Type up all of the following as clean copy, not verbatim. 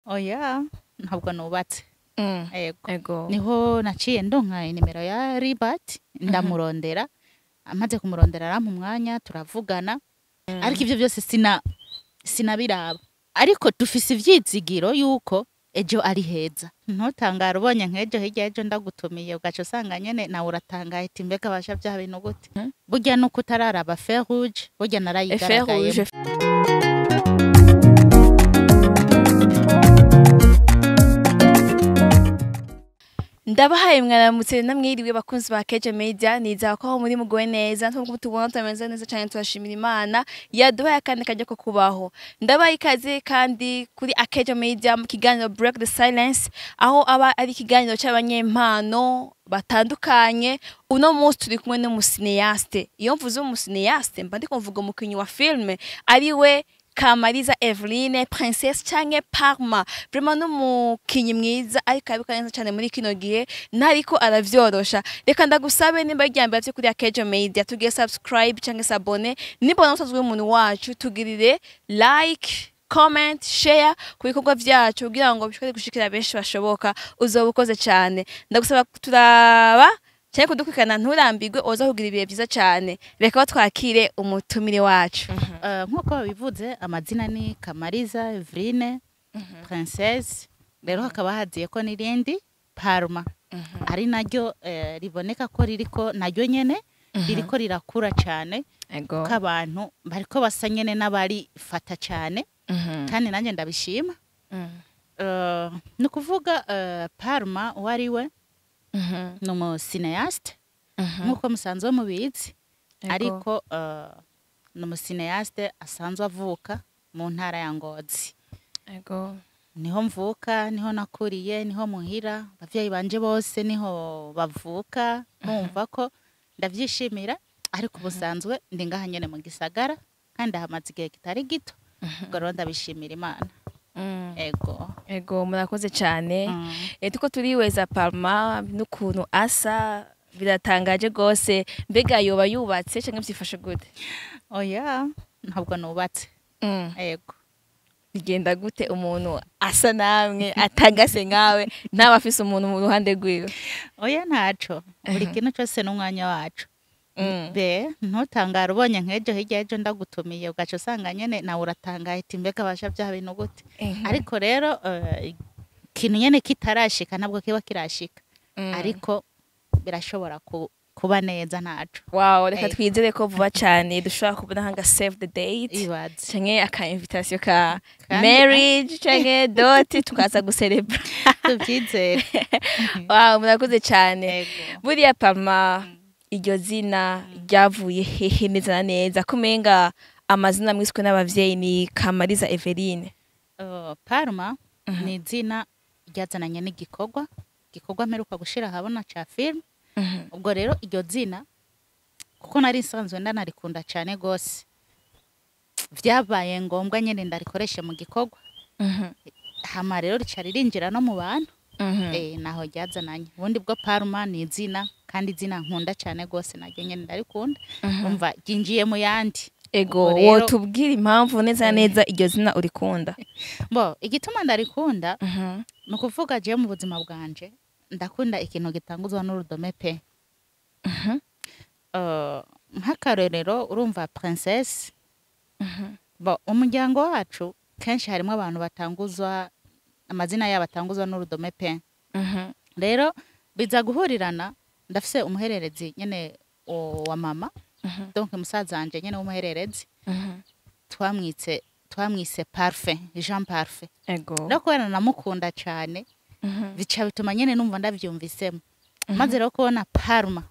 Oya, ntabwo nubatse. Ego. Ego. Niho naciye ndonka inimero ya Ribat, ndamurondera. Amaze kumurondera arampa umwanya turavugana. Ariko ivyo byose sinabiraba. Ariko dufise ivyizigiro yuko ejo ari heza. Ntutangare ubonye nk'ejo hirya ejo ndagutumiye ugaca usanga nyene nawe uratangaye ati mbega basha vya bintu gute. Burya nuko utararaba Fer Rouge, burya Fer narayigaragayemo. Rouge. Ndabahaye mwaramutse namwiriwe bakunzi ba Keje Media, nizera ko aho muri mugowe neza nubwo tubona tutameze neza cyane, turashimira Imana yaduhaye akandi kajya ko kubaho. Ndabaha ikaze kandi kuri Akejo Media mu kiganiro Break the Silence, aho aba ari ikiganiro cy'abanyempano batandukanye. Uno munsi turi kumwe n'umucinéaste. Iyo mvuze umucinéaste mba ndiko mvuga umukinyi wa filme ari we Kamariza Eveline Princesse canke Parma. Vraiment n'umukinyi mwiza ariko abikora neza cyane muri kino gihe, ntariko aravyorosha. Reka ndagusabe nimba ryambere vyo kuri Akejo Media tugiye subscribe canke s'abonner, nimba usanzwe umuntu wacu tugirire like, comment, share ku bikorwa vyacu kugira ngo bishobore gushikira benshi bashoboka. Uzoba ukoze cyane. Ndagusaba turaba cyane kudukurikirana, nturambirwe, uza kugira ibihe byiza cyane. Reka twakire umutumire wacu. Nk'uko babivuze, amazina ni Kamariza Eveline Princesse, rero hakaba haziye ko n'irindi Parma, ari naryo riboneka ko ririko naryo nyene ririko rirakura cyane, Ego. ko abantu bariko basa nyene n'abarifata cyane, kandi nanjye ndabishima. Ni ukuvuga Parma uwo ari we ni umucinéaste nk'uko musanzwe mubizi, ariko ni umucinéaste asanzwe avuka mu ntara ya Ngozi. Ego. Niho mvuka, niho nakuriye, niho muhira abavyeyi banje bose niho bavuka. Bumva ko ndavyishimira, ariko ubusanzwe ndi ngaha nyene mu gisagara kandi hamaze igihe kitari gito. Ubwo rero ndabishimira Imana. Ego. Ego, murakoze cyane. Tuko turiweza Parma n'ukuntu asa biratangaje gose. Mbega yoba yubatse canke vyifashe gute? Oya, ntabwo nubatse. Ego. Bigenda gute umuntu asa namwe atagase nkawe ntaba afise umuntu mu ruhande rwiwe? Oya, ntaco, buri kintu cose n'umwanya waco. Be ntutangare ubonye nk'ejo hirya ejo ndagutumiye ugaca usanga nyene nawe uratangaye ati mbega basha vya bintu gute. Ariko rero ikintu nyene kitarashika ntabwo kiba kirashika, ariko birashobora kuba neza, ntaco. Wow, reka twizere ko vuba cyane dushobora kubona nka save the date Ibaze. canke aka invitation ka Kandi- marriage canke dot, tukaza gucelebra. Tuvyizere. Wow, murakoze cyane. Ego. Buriya Parma, iryo zina ryavuye hehe neza na neza, kumenga amazina mwiswe n'abavyeyi ni Kamariza Eveline? Parma ni izina ryazananye n'igikorwa, igikorwa mperuka gushira ahabona ca film. Ubwo rero iryo zina, kuko nari nsanzwe ndanarikunda cyane gose, vyabaye ngombwa nyene ndarikoreshe mu gikorwa. Hama rero rica ririnjira no mu bantu. Naho ryazananye. Ubundi bwo Parma ni izina, kandi izina nkunda cyane gose, naryo nyene ndarikunda, umva ryinjiye mu yandi. Ego. Ubwo rero- Wotubwira impamvu neza na neza iryo zina urikunda? Bo igituma ndarikunda, ni ukuvuga jewe mu buzima bwanje ndakunda ikintu gitanguzwa n'urudome P. Nk'akarorero urumva Princesse. Bo umuryango wacu kenshi harimo abantu batanguzwa, amazina yabo atanguzwa n'urudome P. Rero biza guhurirana, ndafise umuhererezi nyene wa mama, donc musaza wanje nyene w'umuhererezi, twamwise Parfait, Jean Parfait. Rero kubera namukunda cane, bica bituma nyene numva ndavyumvisemo. Maze rero kubona Parma,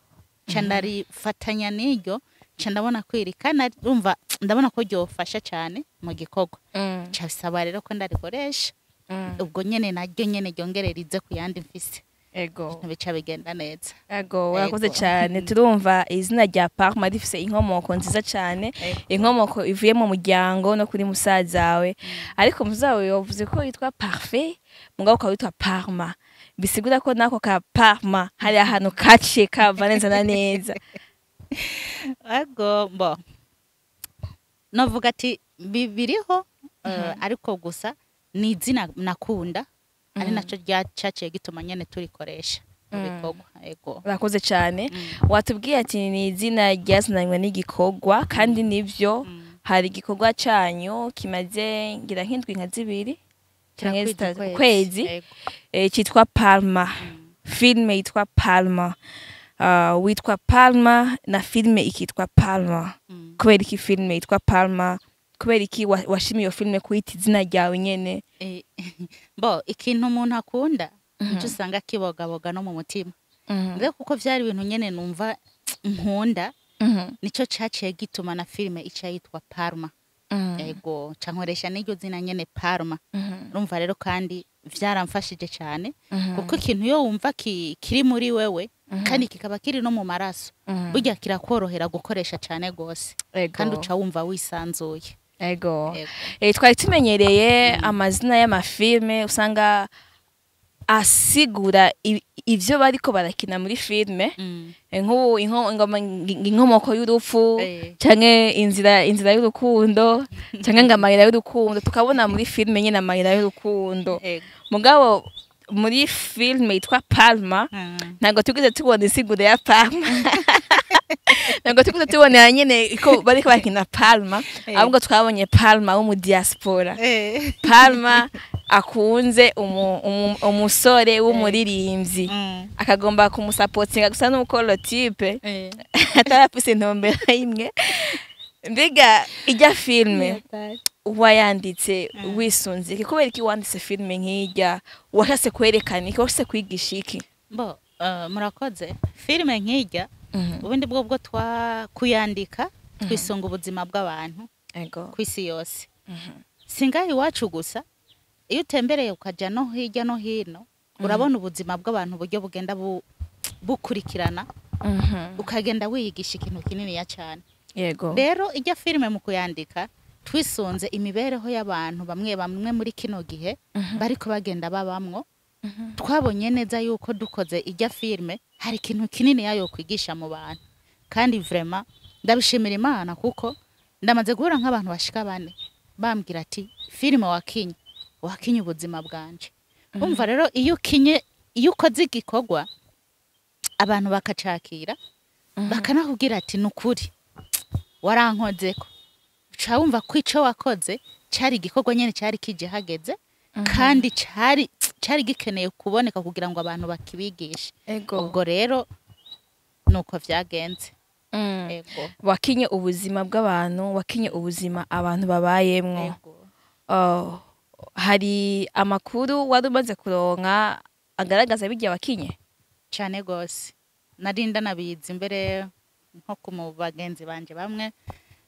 ca ndarifatanya n'iryo, ca ndabona kwiri kandi urumva ndabona ko ryofasha cane mu gikorwa, ca bisaba rero ko ndarikoresha. Ubwo nyene naryo nyene ryongere rize ku yandi mfise, bica bigenda neza. Ego, urakoze Ego. cyane. Turumva izina rya Parma rifise inkomoko nziza cyane, Ego. inkomoko ivuye mu muryango no kuri musaza wawe. Ariko musaza wawe yavuze ko yitwa Parfait, mugabo ukaba witwa Parma, bisigura ko nako ka Parma hari ahantu kaciye kava neza na neza. Ego, bo novuga ati biriho, ariko gusa Ni izina nakunda, ari naco ryacaciye gituma nyene turikoresha mu bikorwa. Ego. Urakoze cyane. Watubwiye ati ni izina ryazananywe n'igikorwa, kandi nivyo. Hari igikorwa canyu kimaze ngira nk'indwi nka 2 canke Kirakwije 3 ukwezi. Kwezi. Ego. Cyitwa Palma, filme yitwa Palma. Witwa Palma na filme ikitwa Palma. Kubera iki filme yitwa Palma? Kubera iki washimiye iyo filme kuyita izina ryawe nyene? Bo ikintu umuntu akunda nico usanga kibogaboga no mu mutima. Rero kuko vyari ibintu nyene numva nkunda, nico caciye gituma na filime ica yitwa Palma. Ego, ca nkoresha n'iryo zina nyene Palma. Urumva rero, kandi vyaramfashije cyane, kuko ikintu iyo wumva kiri muri wewe kandi kikaba kiri no mu maraso, burya kirakorohera gukoresha cyane gose, kandi uca wumva wisanzuye. Ego. Twari tumenyereye amazina y'amafilme usanga asigura ivyo bariko barakina muri filme. Nk'ubu inkomoko y'urupfu, canke inzira y'urukundo, canke ngo amayira y'urukundo, tukabona muri filme nyene amayira y'urukundo. Mugabo muri filme yitwa Palma, ntabwo tugeze tubona insiguro ya Palma, ntabwo tugeze tubona nyene ko bariko bakina Palma, ahubwo twabonye Palma wo mu diaspora, Palma akunze umusore w'umuririmbyi, akagomba kumusapotinga, gusa nuko le type atarafise intumbero imwe. Mbega ijya filme wayanditse wisunze iki? Kubera iki wanditse filme nk'ijya? Washatse kwerekana iki? Washatse kwigisha iki? Bo murakoze. Filime nk'ijya, ubundi bwo twa kuyandika twisunga ubuzima bw'abantu ku isi yose, singaha iwacu gusa. Iyo utembereye ukaja no hirya no hino, urabona ubuzima bw'abantu uburyo bugenda bukurikirana, ukagenda wiyigisha ikintu kininiya cyane. Rero ijya filime mu kuyandika twisunze imibereho y'abantu bamwe bamwe muri kino gihe bariko bagenda babamwo. Twabonye neza yuko dukoze ijya filime hari ikintu kinini yayo kwigisha mu bantu, kandi vraiment ndabishimira Imana, kuko ndamaze guhura nk'abantu bashika 4 bambwira ati: "Filime wakinye, wakinye ubuzima bwanje." Umva rero, iyo ukinye, iyo ukoze igikorwa abantu bakacakira, bakanakubwira ati: "Nukuri warankozeko," uca wumva ko ico wakoze cari igikorwa nyene cari kije hageze, kandi cari gikeneye kuboneka kugira ngo abantu bakibigishe. Ubwo rero nuko vyagenze. Ego. Wakinye ubuzima bw'abantu, wakinye ubuzima abantu babayemwo. Ego. Oh, hari amakuru wari umaze kuronka agaragaza bijya wakinye? Cane gose, nari ndanabizi mbere, nko ku mu bagenzi banje bamwe,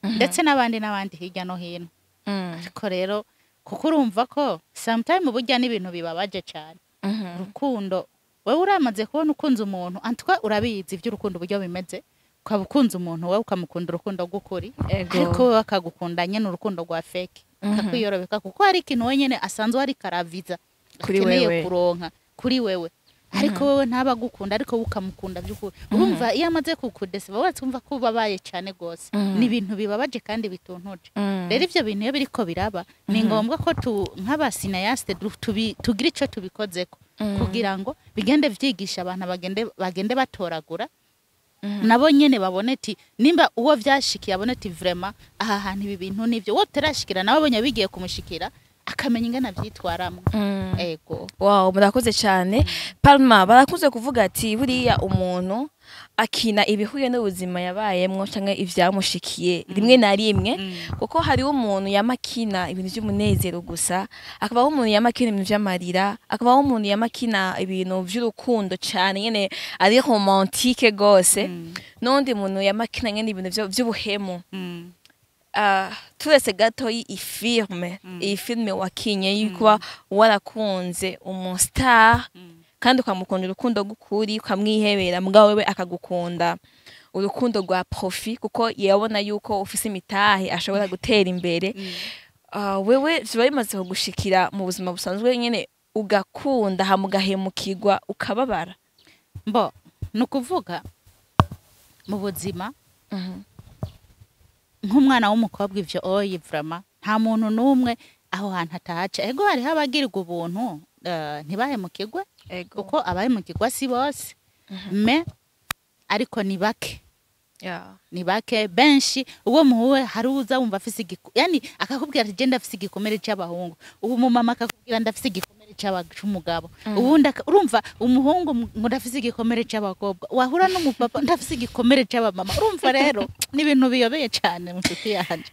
ndetse n'abandi n'abandi hirya no hino. Ariko rero kuko urumva ko sometime burya n'ibintu bibabaje cane, urukundo, wewe uramaze kubona ukunze umuntu antwa, urabizi iby'urukundo uburyo bimeze, ukaba ukunze umuntu, wowe ukamukunda urukundo rw'ukuri, ariko wowe akagukunda nyene urukundo rwa fake, akakwiyorobeka kuko hari ikintu wenyene asanzwe ariko araviza Kuri akeneye wewe. kuronka kuri wewe, ariko wewe ntaba agukunda, ariko wowe ukamukunda by'ukuri. Urumva iyo amaze kukudeseva, wumva ko ubabaye cyane rwose. Ni ibintu bibabaje kandi bituntuje. Rero ivyo bintu iyo biriko biraba, ni ngombwa ko tu nk'aba cinéastes tugira ico tubikozeko, kugira ngo bigende vyigisha abantu, bagende batoragura nabo nyene, babone ati nimba uwo vyashikiye abone ati vraiment aha hantu ibi bintu nivyo, uwo utarashikira nawe abonye bigiye kumushikira akamenya ingene avyitwaramwo. Ego. Wow, murakoze cyane. Palma, barakunze kuvuga ati buriya umuntu akina ibihuye n'ubuzima yabayemwo canke ivyamushikiye rimwe na rimwe, kuko hariho umuntu yama akina ibintu vy'umunezero gusa, akabaho umuntu yama akina ibintu vy'amarira, akabaho umuntu yama akina ibintu vy'urukundo cane nyene ari romantique gose, n'undi muntu yama akina nyene ibintu vy'ubuhemu. Turetse gato iyi filme, iyi filme wakinye yukuba warakunze umu star, kandi ukamukunda urukundo rw'ukuri, ukamwihebera, mugabo wewe akagukunda urukundo rwa profit, kuko yabona yuko ufise imitahe ashobora gutera imbere. Wewe vyoba bimaze kugushikira mu buzima busanzwe nyene, ugakunda hama ugahemukirwa, ukababara? Mbo ni ukuvuga mu buzima nk'umwana w'umukobwa, ivyo oyi vraiment nta muntu n'umwe. Aho hantu atahaca. Ego, hariho abagirirwa ubuntu, ntibahemukirwe, kuko abahemukirwa si bose, mais ariko ni bake. Ni bake. Benshi uwo muhuwe hari uza wumva afise yani akakubwira ati: "Je ndafise igikomere c'abahungu." Ubu mumama akakubwira: "Ndafise igikomere c'umugabo." Ubundi urumva umuhungu ngo: "Ndafise igikomere c'abakobwa." Wahura n'umupapa: "Ndafise igikomere c'abamama." Urumva rero ni ibintu biyobeye cane mu nshuti yanje.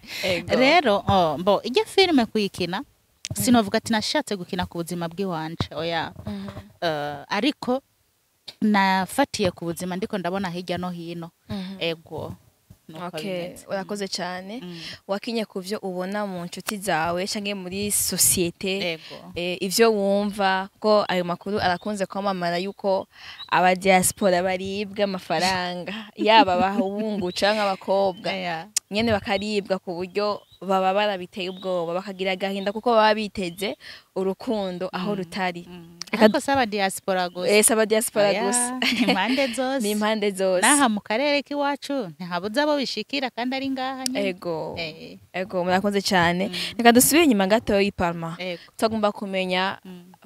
Rero, oh, mbo ijya filime kuyikina, sinovuga ati nashatse gukina ku buzima bw'iwanje, oya. Ariko nafatiye ku buzima ndiko ndabona hirya no hino. Ego, nuko bimeze. Urakoze cyane. Wakinye ku byo ubona mu nshuti zawe canke muri société, ivyo wumva ko ayo makuru arakunze kwamamara yuko aba diaspora baribwa amafaranga, yaba abahungu canke abakobwa, nyene bakaribwa ku buryo baba barabiteye ubwoba, bakagira agahinda kuko baba biteze urukundo aho rutari. Ariko si aba diaspora gusa. Si aba diaspora Oya, gusa. ni impande zose. Ni impande zose. N'aha mu karere k'iwacu ntihabuze abo bishikira kandi ari ngaha nyene. Ego, murakoze cyane. Reka dusubire inyuma gatoyi, Palma. Tugomba kumenya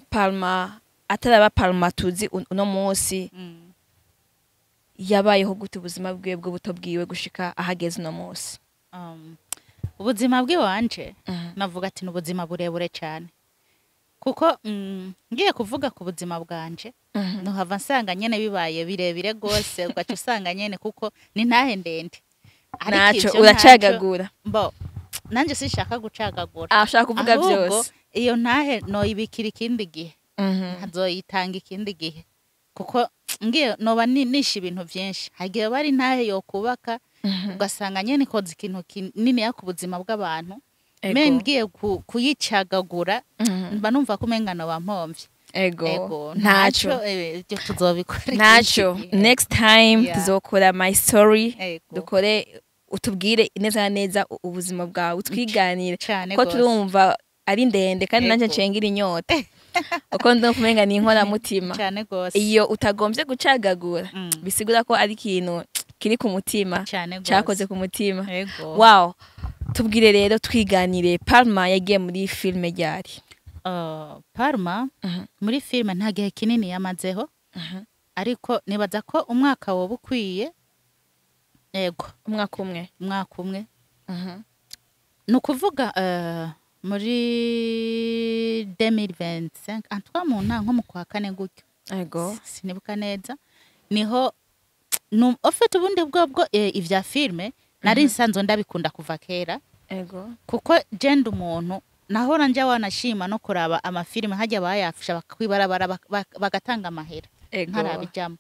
Palma ataraba Palma tuzi uno munsi, yabayeho gute ubuzima bwiwe bw'ubuto bwiwe gushika ahageze uno munsi? Ubuzima bw'iwanje, navuga ati ni ubuzima burebure cyane, kuko ngiye kuvuga ku buzima bwanje, nuhava nsanga nyene bibaye birebire gose, ugaca usanga nyene kuko ni ntahe ndende. Ariko Naco ivyo uracagagura. Mbo nanje sinshaka gucagagura. Ah, ushaka kuvuga Ahubwo byose. iyo ntahe noyibikira ikindi gihe, nkazoyitanga ikindi gihe, kuko ngiye noba nishe ibintu byinshi. Hagiye bari ntahe yokubaka, ugasanga nyene ikoze ikintu kininiya ku buzima bw'abantu. Me ngiye kuyicagagura, mba numva ko umenga noba mpomvye. Ego, ntaco. Ibyo tuzobikora ikindi Ntaco. gihe. Next time tuzokora my story, dukore utubwire neza na neza ubuzima bwawe, utwiganire, Cane ko gose. turumva ari ndende kandi nanje cengira inyota uko ndumva umenga ni inkoramutima. Cane gose. Iyo utagombye gucagagura, bisigura ko ari ikintu kiri ku mutima, Cane gose. cyakoze ku mutima. Ego. Wow, tubwire rero, twiganire, Palma yagiye muri filime ryari? Palma muri filime nta gihe kinini yamazeho, ariko nibaza ko umwaka woba ukwiye, ego. Umwaka umwe? Umwaka umwe. Ni ukuvuga muri 2025, en tout cas mu ntango nko mu kwa kane gutyo. Sinibuka neza. Niho ufite ubundi bwobwo, ivya filime nari nsanzwe ndabikunda kuva kera, kuko jenda umuntu nahora nja wanashima no kuraba amafilime hajya bayafisha bakwibarabara, bagatanga amahera, ntarabijamo.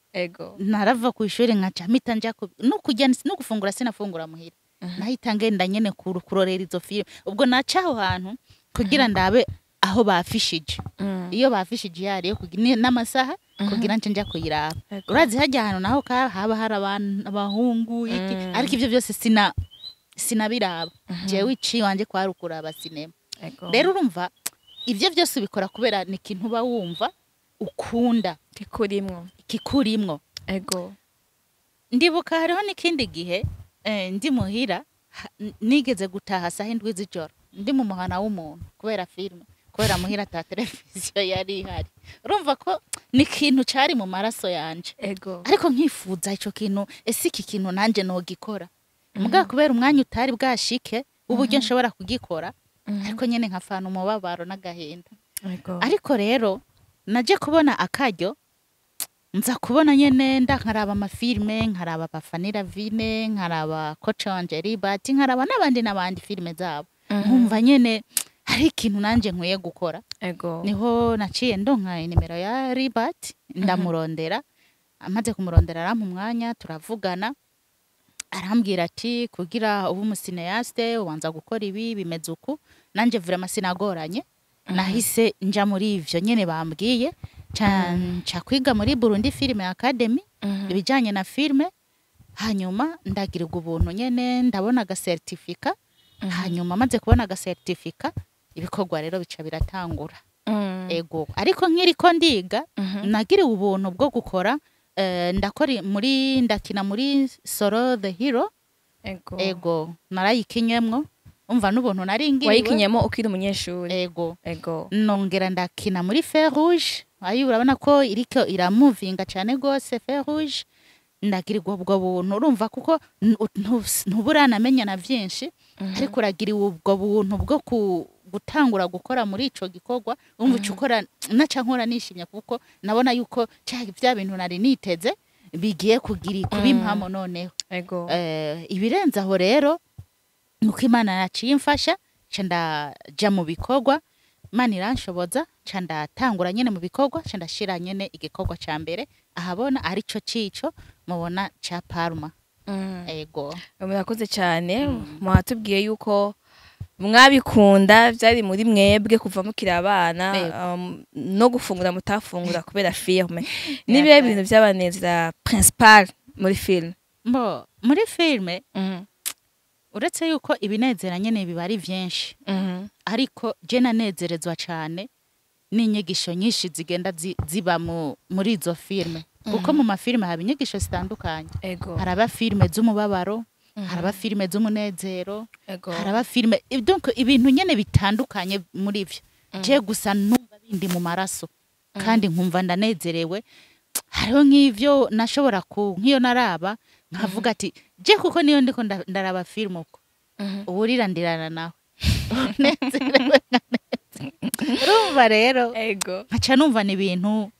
Narava ku ishuri nkaca mpita nja no kurya no gufungura sinafungura muhira, nahita ngenda nyene kurorera izo filime. Ubwo naca aho hantu kugira ndabe aho bafishije, iyo bafishije yariyo n'amasaha kugira nce nja kuyiraba. Urazi hajya ahantu naho haba hari abantu, abahungu, iki. Ariko ivyo byose sinabiraba. Jewe iciye wanje kwari ukuraba sinema. Rero urumva ivyo byose ubikora kubera ni ikintu uba wumva ukunda, Kikurimwo. kikurimwo. Ndibuka hariho n'ikindi gihe, ndi muhira, nigeze gutaha saha 7 z'ijoro ndi mu muhana w'umuntu kubera filime, kubera muhira ata televiziyo yari ihari. Urumva ko ni ikintu cari mu maraso yanje. Ariko nkifuza ico kintu, ese iki kintu nanje nogikora? Mugabo kubera umwanya utari bwashike uburyo nshobora kugikora, ariko nyene nkafana umubabaro n'agahinda. Ariko rero naje kubona akaryo, nza kubona nyene nda nkaraba amafilme, nkaraba Bafanira Vine, nkaraba Coach wanje Libert, nkaraba n'abandi n'abandi filime zabo, nkumva nyene hari ikintu nanje nkwiye gukora. Niho naciye ndonka inimero ya Libert, ndamurondera. Amaze kumurondera arampa umwanya, turavugana, arambwira ati: "Kugira ube umu cinéaste ubanza gukora ibi, bimeze uku." Nanje vraiment sinagoranye, nahise nja muri ivyo nyene bambwiye, nca kwiga muri Burundi Film Academy ibijanye na filme. Hanyuma ndagirirwa ubuntu nyene ndabona aga certificat. Hanyuma maze kubona aga certificat, ibikorwa rero bica biratangura. Ego, ariko nkiriko ndiga, nagiriwe ubuntu bwo gukora, ndakora muri, ndakina muri Soro the Hero. Ego, narayikinyemwo. Umva n'ubuntu nari ngiriwe. Wayikinyemo ukiri umunyeshuri? Ego. Ego. Nongera ndakina muri Fer Rouge, ayo urabona ko iriko iramuvinga cyane gose. Fer Rouge ndagirirwa ubwo buntu, urumva kuko ntuburanamenya na vyinshi, ariko uragiriwe ubwo buntu bwo gutangura gukora muri ico gikorwa. Umva, uca ukora, naca nkora nishimye, kuko nabona yuko vya bintu nari niteze bigiye kugira kuba impamo noneho. Ibirenze aho rero nuko Imana yaciye imfasha, nca ndaja mu bikorwa, Imana iranshoboza, nca ndatangura nyene mu bikorwa, nca ndashira nyene igikorwa ca mbere ahabona, arico cico mubona ca Palma. Ego. Murakoze cyane. Mwatubwiye yuko mwabikunda, byari muri mwebwe kuva mukiri abana, Yego. No gufungura mutafungura kubera filme. Nibihe bintu byabanezera principal muri filme? Mbo muri filme, uretse yuko ibinezera nyene biba ari vyinshi, ariko je nanezerezwa cane n'inyigisho nyinshi zigenda ziba muri izo filme, kuko mu mafilme haba inyigisho zitandukanye. Haraba filme z'umubabaro, haraba filme z'umunezero, haraba filme, donc ibintu nyene bitandukanye. Muri vyo je gusa numva bindi mu maraso kandi nkumva ndanezerewe. Hariho nk'ivyo nashobora ku nk'iyo naraba nkavuga ati je kuko niyo ndiko ndaraba filme uko uburira ndirana nawe, nezerewe nkanezerwa. Urumva rero, nkaca numva ni ibintu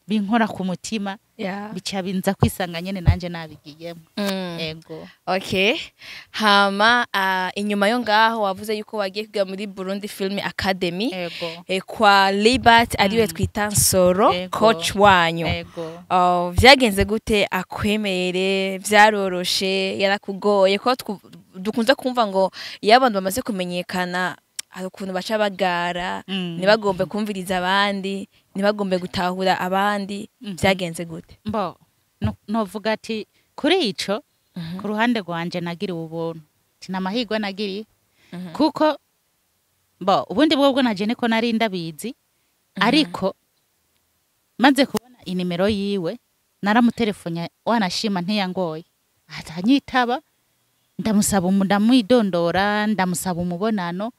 binkora ku mutima, bica binza kwisanga nyene nanje nabigiyemo. Ego. Okay, hama inyuma yo ngaho wavuze yuko wagiye kwiga muri Burundi Film Academy, Ego. Kwa Libert, ariwe twita Nsoro, coach wanyu. Ego. Oh, vyagenze gute akwemerere? Vyaroroshe, yarakugoye? Ko dukunze kumva ngo iyo abantu bamaze kumenyekana hari ukuntu baca bagara, ntibagombe kumviriza abandi, ntibagombe gutahura abandi. Vyagenze gute? Mbo novuga ati kuri ico, ku ruhande rwanje nagiriwe ubuntu, ati ni amahirwe nagiriye, kuko bo ubundi bwobwo naje niko nari ndabizi, ariko maze kubona inimero yiwe naramutelefone, wanashima ntiyangoye, atanyitaba, ndamusaba ndamwidondora, ndamusaba umubonano,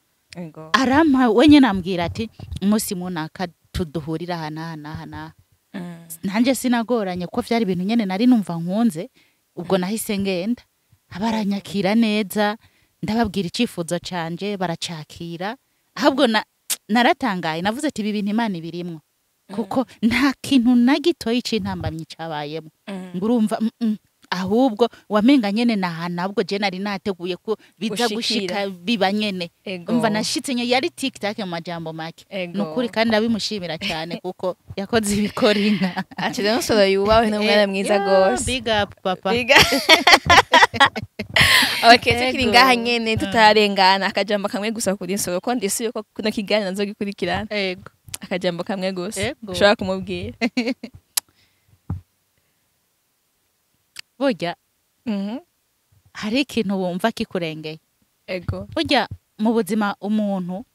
arampa wenyine, ambwira ati umunsi munaka tuduhurira aha n'aha n'aha n'aha. Nanjye sinagoranye, kuko byari ibintu nyene nari numva nkunze. Ubwo nahise ngenda, baranyakira neza, ndababwira icifuzo canje, baracakira. Ahubwo naratangaye, navuze ati ibi bintu Imana ibirimwo, kuko nta kintu na gitoyi c'intambamyi cabayemo. Ngo urumva, ahubwo wamenga nyene nahantu ahubwo je nari nateguye ko biza Gushikira. gushika biba nyene. Umva, nashitse nye yari tic tac mu majambo make. Nukuri, kandi ndabimushimira cyane kuko yakoze ibikora inka. Ati rero Nsoro yubawe, n'umwana mwiza gose. Big up, papa. Biga. Okay, tukiri ngaha nyene, tutarengana, akajambo kamwe gusa kuri Nsoro, ko ndisuye ko kuno kiganiro nzogikurikirana. Akajambo kamwe gusa ushobora kumubwira. Burya hari ikintu wumva kikurengeye. Burya mu buzima umuntu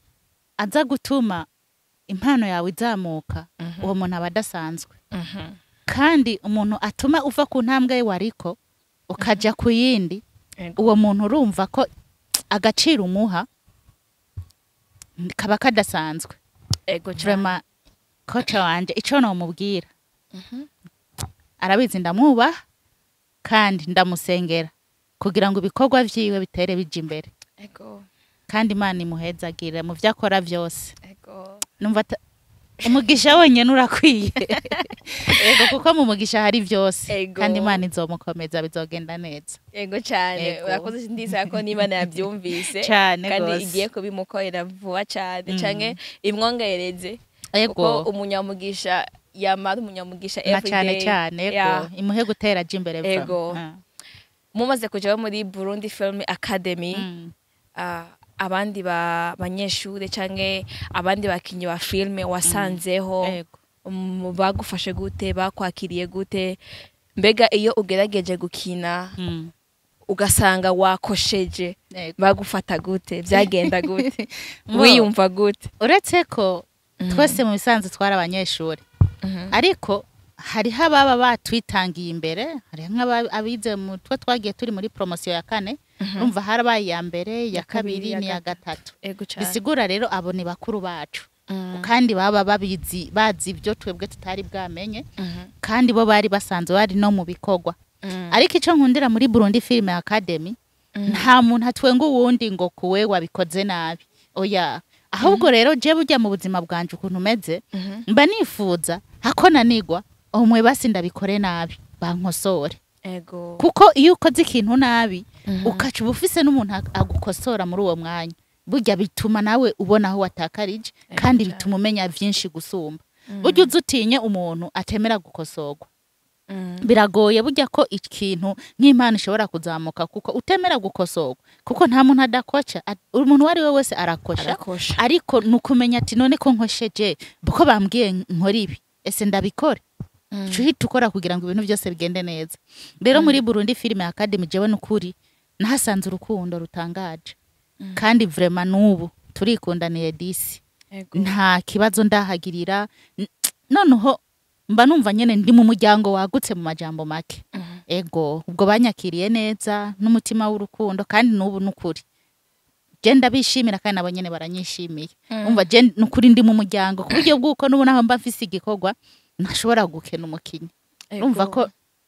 aza gutuma impano yawe izamuka, uwo muntu aba adasanzwe. Kandi umuntu atuma uva ku ntambwe ye wariko ukaja ku yindi, uwo muntu urumva ko agaciro umuha kaba kadasanzwe. Ego cyane. Vraiment, coach wanje ico nomubwira, arabizi, ndamwubaha kandi ndamusengera kugira ngo ibikorwa vyiwe bitere bija imbere, kandi Imana imuhezagire mu vyo akora vyose. Numva umugisha wonyene urakwiye. Ego, kuko mu mugisha hari vyose. Kandi Imana izomukomeza, bizogenda neza. Ego cyane. Urakoze, ndizera ko n'Imana yabyumvise Cane kandi gose. igiye kubimukorera vuba cyane, canke imwongerereze, kuko umunyamugisha yamara umunyamugisha Na every cane day. cane. Ego. Imuhe gutera aja imbere vuba. Ego. Mumaze kujaho muri Burundi Film Academy, abandi ba banyeshure canke abandi bakinyi ba filme wasanzeho, bagufashe gute? Bakwakiriye gute? Mbega iyo ugerageje gukina ugasanga wakosheje, bagufata gute? Byagenda gute? Wiyumva gute? Uretse ko twese mu bisanzwe twari abanyeshuri, ariko hariho ababa batwitangiye imbere, hariho nk'abize mu two twagiye turi muri promotion ya kane. Urumva harabaye iya mbere, iya kabiri n'iya gatatu. Ego cane. Bisigura rero abo ni bakuru bacu, kandi baba babizi, bazi ibyo twebwe tutari bwamenye, kandi bo bari basanzwe bari no mu bikorwa. Ariko icyo nkundira muri Burundi Film Academy, nta muntu atwenga uwundi ngo kuwe wabikoze nabi, oya. Ahubwo rero je burya mu buzima bwanje ukuntu umeze, mba nifuza hako nanigwa umwe basi ndabikore nabi bankosore. Kuko iyo ukoze ikintu nabi, ukaca uba ufise n'umuntu agukosora muri uwo mwanya, burya bituma nawe ubona aho watakarije, kandi bituma umenya vyinshi gusumba. Burya uzi utinye umuntu atemera gukosorwa, biragoye burya ko ikintu nk'impano ishobora kuzamuka, kuko utemera gukosorwa, kuko nta muntu adakoca. Umuntu uwo ari we wese arakosha. Arakosha. Ariko ni ukumenya ati none ko nkosheje, ko bambwiye nkora ibi, ese ndabikore? Uca uhita ukora kugira ngo ibintu byose bigende neza. Rero muri Burundi Film Academy, jewe n'ukuri nahasanze urukundo rutangaje, kandi vraiment n'ubu turikundaniye disi. Nta kibazo ndahagirira. Noneho mba numva nyene ndi mu muryango wagutse, mu majambo make. Ego, ubwo banyakiriye neza n'umutima w'urukundo, kandi n'ubu n'ukuri je ndabishimira, kandi nabo nyene baranyishimiye. Umva, je n'ukuri ndi mu muryango ku buryo bw'uko n'ubu naho mba mfise igikorwa ntashobora gukena umukinyi. Urumva ko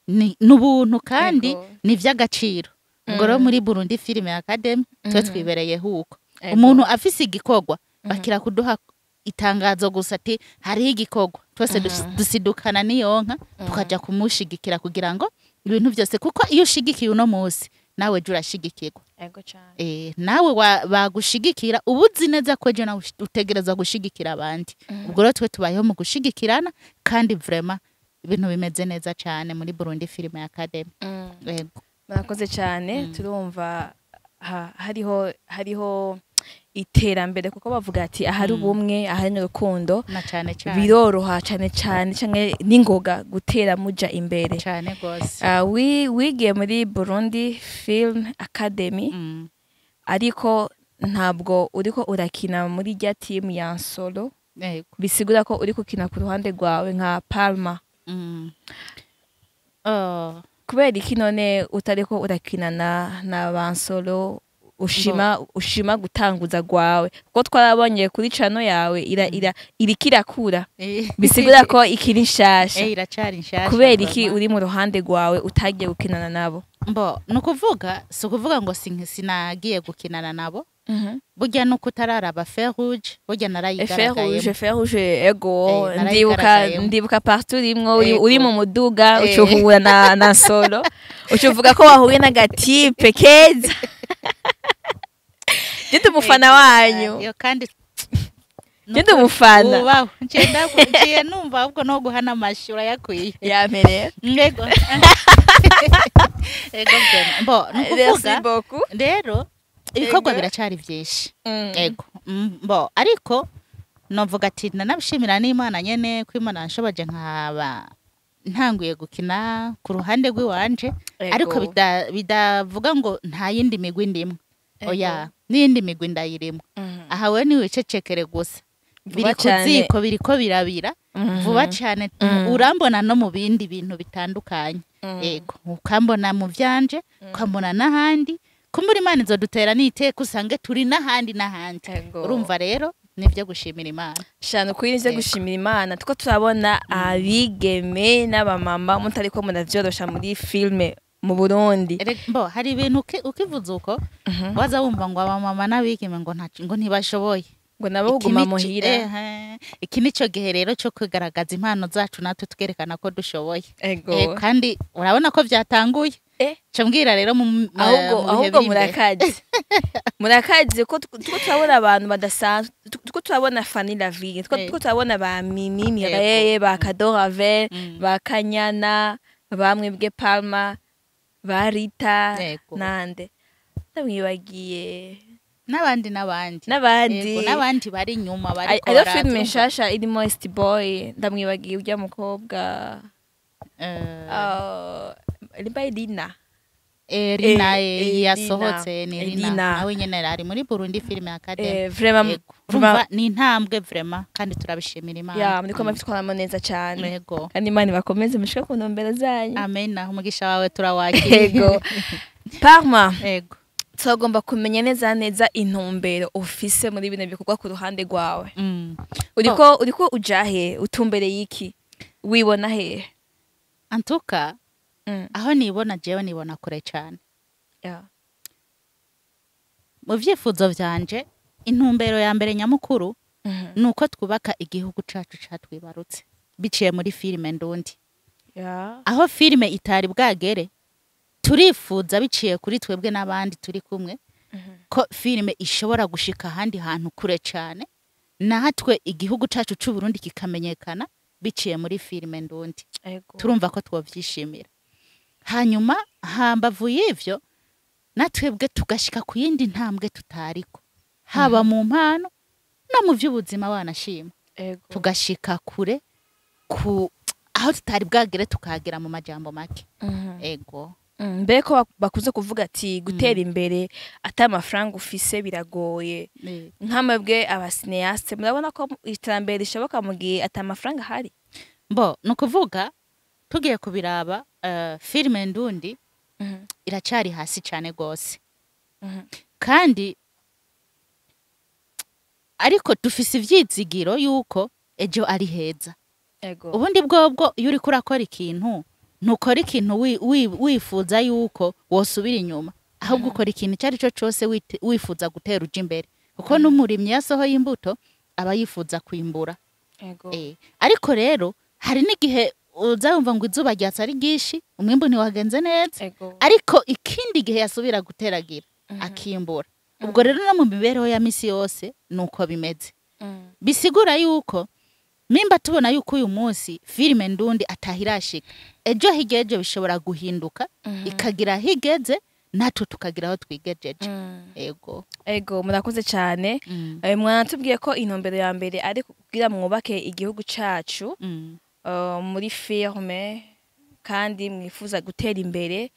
ni n'ubuntu kandi ni ivy'agaciro. Ubwo rero muri Burundi Film Academy twe twibereyeho uko umuntu afise igikorwa bakira kuduha itangazo gusa ati hariho igikorwa, twese dusidukana n'iyonka tukaja kumushigikira kugira ngo ibintu byose, kuko iyo ushigikiye uno munsi nawe ejo urashigikirwa. Ego cane. Nawe bagushigikira, uba uzi neza ko ejo nawe utegerezwa gushigikira abandi. Ubwo rero twe tubayeho mu gushigikirana, kandi vraiment ibintu bimeze neza cyane muri Burundi Film Academy. Yego. Murakoze cyane. Turumva hariho iterambere, kuko bavuga ati ahari ubumwe, ahari n'urukundo, na cane cane biroroha cane cane canke n'ingoga gutera muja imbere. Cane gose. Wigiye muri Burundi Film Academy, ariko ntabwo uriko urakina muri rya team ya solo. Yego. Bisigura ko uri gukina ku ruhande rwawe nka Palma. Oh. Kubera iki none utariko urakina na ba solo, ushima gutanguza rwawe? Kuko twarabonye kuri channel yawe ira ira iriko irakura, bisigura ko ikiri nshasha. Iracari nshasha. Kubera iki Vraiment. uri mu ruhande rwawe, utagiye gukinana nabo? Mbo nukuvuga, si ukuvuga ngo sinagiye gukinana nabo. Burya nuko utararaba Fer Rouge, burya Fer narayigaragayemo. Rouge, Fer Rouge, ego. Ndibuka. Narayigaragayemo. Ndibuka partout rimwe uri, Ego. uri mu muduga, ucuhura na solo, ucuvuga ko wahuye n'agatipe keza. Jye umufana wanyu. Yo, kandi Jye umufana. Ubaho nciye numva ahubwo no guhana amashi urayakwiye. Yamere. Ego, vraiment. Mbo Merci nukuvuga beaucoup. rero ibikorwa Ego. biracari vyinshi. Ego. Mbo ariko novuga ati nanabishimira n'Imana nyene ko Imana yanshoboje nkaba ntanguye gukina ku ruhande rw'iwanje, ariko bidavuga ngo nta yindi migwi ndimwe, oya, n'iyindi migwi ndayirimo. Aha we niwicecekere gusa, Vuba biri ku cane. ziko, biriko birabira vuba cane. Urambona no mu bindi bintu bitandukanye. Ego, ukambona mu vyanje, ukambona n'ahandi. Kumbura Imana izodutera n'iteka usange turi n'ahandi n'ahandi. Ego. Urumva rero nivyo gushimira Imana. Shana kuri nivyo Ego. gushimira Imana, tuko turabona abigeme n'abamama mutariko muravyorosha muri filme mu Burundi. Mbo hari ibintu ukivuze uko waza wumva ngo abamama n'abigeme ngo ngo ntibashoboye, ngo nabo Iki kuguma nico- muhira. Ehe, iki nico gihe rero cyo kugaragaza impano zacu, natwe twerekana ko dushoboye. Ego. Kandi urabona ko byatanguye. Ca mbwira rero Ahubwo mu bihe ahubwo biri imbere. murakaze, murakaze ko tuko turabona abantu badasanzwe. Tuko turabona Fanny Lavine, tuko turabona ba Mimi Mireille, ba Kadoravel, ba Kanyana, ba Mwebwe Palma, ba Rita, nande ndamwibagiye. N'abandi n'abandi. N'abandi. Yego, n'abandi bari inyuma bariko Hariho baraza, filime urumva. nshasha irimo Est Boy, ndamwibagiye urya mukobwa. Rimba Elina. Rina. Rina. Yasohotse ni Rina. Rina. Nawe nyene ari muri Burundi Film Academy. Vraiment. Yego. Urumva ni intambwe vraiment, kandi turabishimira Imana. Ya, muriko mubitwaramo neza cyane. Yego. Kandi Imana ibakomeze mushike ku ntumbero zanyu. Amen, umugisha wawe turawakiriye. Yego, Parma. Yego. Turagomba kumenya neza neza intumbero ufise muri bino bikorwa ku ruhande rwawe. Uriko uja he? Utumbereye iki? Wibona hehe? Antuka, aho nibona jewe, nibona kure cyane. Mu vyifuzo vyanje, intumbero ya mbere nyamukuru ni uko twubaka igihugu cacu catwibarutse biciye muri filime ndundi. Aho filime itari bwagere, turifuza biciye kuri twebwe n'abandi turi kumwe ko filime ishobora gushika ahandi hantu kure cyane, natwe igihugu cacu c'u Burundi kikamenyekana biciye muri filime ndundi. Turumva ko twovyishimira. Hanyuma hambavu y'ivyo, natwebwe tugashika ku yindi ntambwe tutariko, haba mu mpano no mu vy'ubuzima, wanashima tugashika kure ku aho tutari bwagere, tukagera mu majambo make. Ego. Mbere ko bakunze kuvuga ati gutera imbere ata amafaranga ufise biragoye, nkamwebwe aba cinéastes murabona ko iterambere rishoboka mu gihe ata amafaranga ahari? Mbo ni ukuvuga, tugiye kubiraba, filime ndundi iracyari hasi cyane gose, kandi ariko dufise ivyizigiro yuko ejo ari heza. Ubundi bwobwo iyo uriko urakora ikintu, ntukora ikintu wifuza yuko wosubira inyuma, ahubwo ukora ikintu icyo ari cyo cyose wifuza gutera uja imbere, kuko n'umurimyi yasohoye imbuto aba yifuza kwimbura. Ariko rero hari n'igihe uza wumva ngo izuba ryatse ari ryinshi, umwimbu ntiwagenze neza, ariko ikindi gihe yasubira guteragira akimbura. Ubwo rero no mu mibereho ya misi yose nuko bimeze. Bisigura yuko nimba tubona yuko uyu munsi filime ndundi atahirashika, ejo hirya ejo bishobora guhinduka, ikagira aho igeze, natwe tukagira aho twigejeje. Ego. Ego, murakoze cyane. Mwanatubwiye ko intumbero ya mbere ari kugira mwubake igihugu cacu muri filme, kandi mwifuza gutera imbere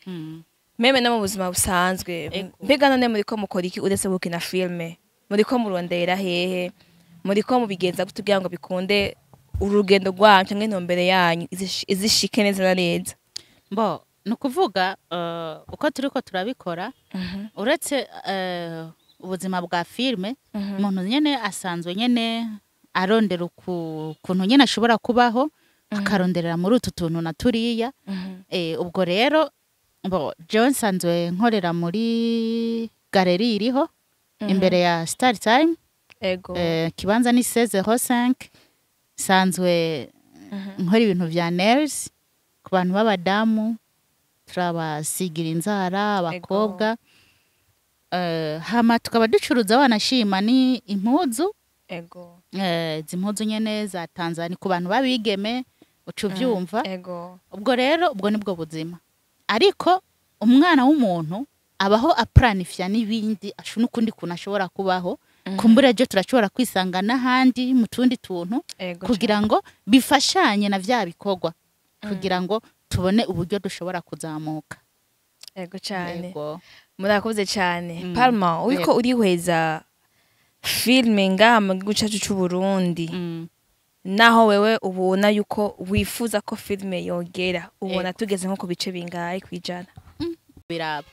même no mu buzima busanzwe. Mbega none muriko mukora iki uretse gukina filme? Muriko murondera hehe? Muriko mubigenza gute kugira ngo bikunde urugendo rwanyu cyangwa intumbero yanyu izishike neza na neza? Mbo ni ukuvuga, uko turiko turabikora, uretse ubuzima bwa filme, umuntu nyene asanzwe nyene arondera ukuntu nyene ashobora kubaho, akaronderera muri utu tuntu na turiya. Ubwo rero bo jewe nsanzwe nkorera muri galerie iriho imbere ya Star Time. Kibanza ni 1605. Nsanzwe nkora ibintu vya nails ku bantu b'abadamu, turabasigira inzara abakobwa. Hama tukaba ducuruza, wanashima, ni impuzu. Izi mpuzu nyene za Tanzania ku bantu b'abigeme, uca uvyumva. Ubwo rero ubwo nibwo buzima, ariko umwana w'umuntu abaho aplanifya n'ibindi, n'ukundi kuntu ashobora kubaho. Kumbura ejo turashobora kwisanga n'ahandi mu tundi tuntu kugira ngo bifashanye na vya bikorwa, kugira ngo tubone uburyo dushobora kuzamuka. Ego cyane. Ego. Murakoze cyane. Palma, uriko urihweza filme ngaha mu gihugu cyacu c'u Burundi, naho wewe ubona yuko wifuza ko filme yogera, ubona tugeze nko ku bice bingahe kwijana? Biraba